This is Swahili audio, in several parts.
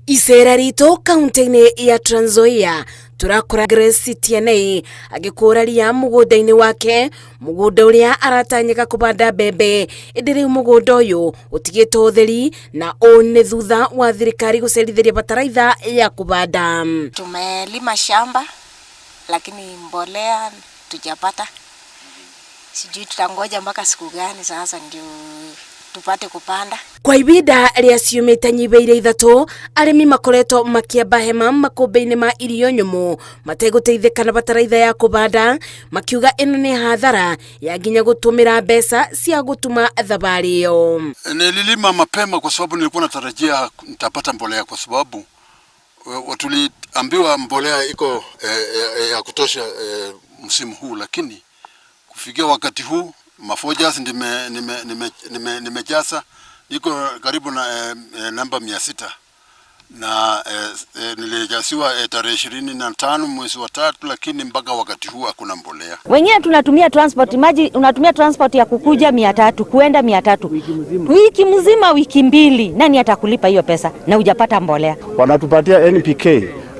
Icera ritũ kaunti-inĩ ya Trans Nzoia turakora Grace Tianei agĩkũra ria mũgũnda-inĩ wake, mũgũnda ũrĩa aratanyĩka kũbanda mbembe, ĩndĩ rĩu mũgũnda ũyũ ũtigĩtwo ũtheri na ũũ nĩ thutha wa thirikari gũcerithĩria bataraitha ya kũbanda. Tumelima shamba lakini mbolea tujapata. Sijui tutangoja mpaka siku gani sasa ndio tupate kupanda. Kwa ibinda rĩa ciumia itanyibeire 3, arĩmi makoretwo makĩamba hema makũmbĩ-inĩ ma irio nyũmũ mategũteithĩka na bataraitha ya kũbanda, makiuga ĩno nĩ hathara ya nginya gũtũmĩra mbeca cia gũtuma thabarĩ ĩyo. Nililima mapema kwa sababu nilikuwa natarajia nitapata mbolea, kwa sababu tuliambiwa mbolea iko ya kutosha msimu huu, lakini kufikia wakati huu mafojas nimejaza niko karibu na namba 600 na nilijasiwa tarehe 25 mwezi wa 3, lakini mpaka wakati huu hakuna mbolea. Wengine tunatumia transport, maji unatumia transport ya kukuja 300 kuenda 300 wiki mzima, wiki 2, nani atakulipa hiyo pesa na hujapata mbolea? Wanatupatia NPK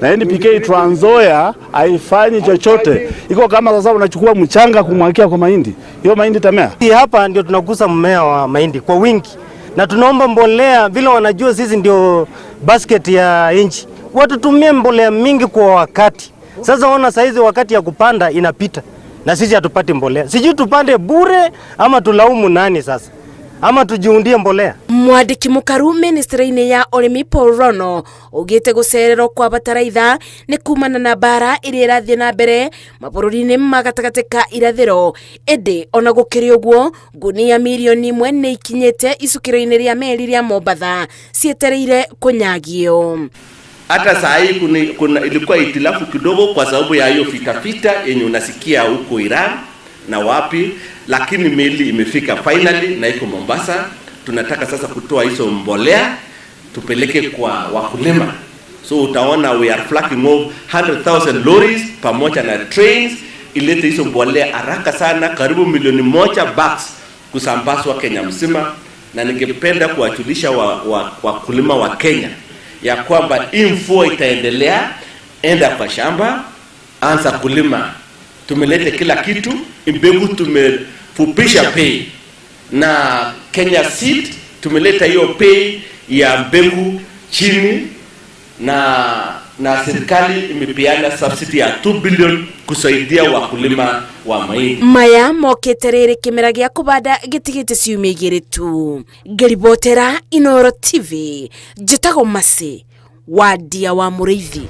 na NPK Trans Nzoia haifanyi chochote. Iko kama sasa unachukua mchanga kumwagia kwa mahindi, hiyo mahindi itamea. Hapa ndio tunakuza mmea wa mahindi kwa wingi, na tunaomba mbolea, vile wanajua sisi ndio basket ya nchi, watutumie mbolea mingi kwa wakati. Sasa ona saizi wakati ya kupanda inapita na sisi hatupati mbolea. Sijui tupande bure ama tulaumu nani sasa, ama tujiundie mbolea. Mwandiki mukaru ministry-inĩ ya ũrĩmi Paul Rono augĩte gũcererwo kwa bataraitha nĩ kumana na mbara ĩrĩa ĩrathiĩ na mbere mabũrũri-inĩ ma gatagatĩ ka irathĩro, ĩndĩ ona gũkĩrĩ ũguo ngunia mirioni 1 nĩ ikinyĩte icukĩro-inĩ rĩa meri rĩa Mombatha cietereire kũnyagio. Hata saa hii kuna ilikuwa itilafu kidogo kwa sababu ya hiyo vita vita yenye unasikia huko Iran na wapi, lakini meli imefika finally na iko Mombasa. Tunataka sasa kutoa hizo mbolea tupeleke kwa wakulima. So utaona we are flagging off 100,000 lorries pamoja na trains ilete hizo mbolea haraka sana, karibu 1,000,000 bags kusambazwa Kenya mzima. Na ningependa kuwajulisha wakulima wa Kenya ya kwamba hii mvua itaendelea. Enda kwa shamba, anza kulima. Tumelete kila kitu, mbegu tumefupisha bei, na Kenya Seed tumeleta hiyo bei ya mbegu chini, na serikali imepeana subsidy ya 2 billion kusaidia wakulima wa mahindi. Maya mokĩte rĩrĩ kĩmera gĩa kũbanda gĩtigĩte ciumia 2 tu. Ngĩribotera Inooro TV, njĩtagwo Mercy Wandia wa Mũrĩithi.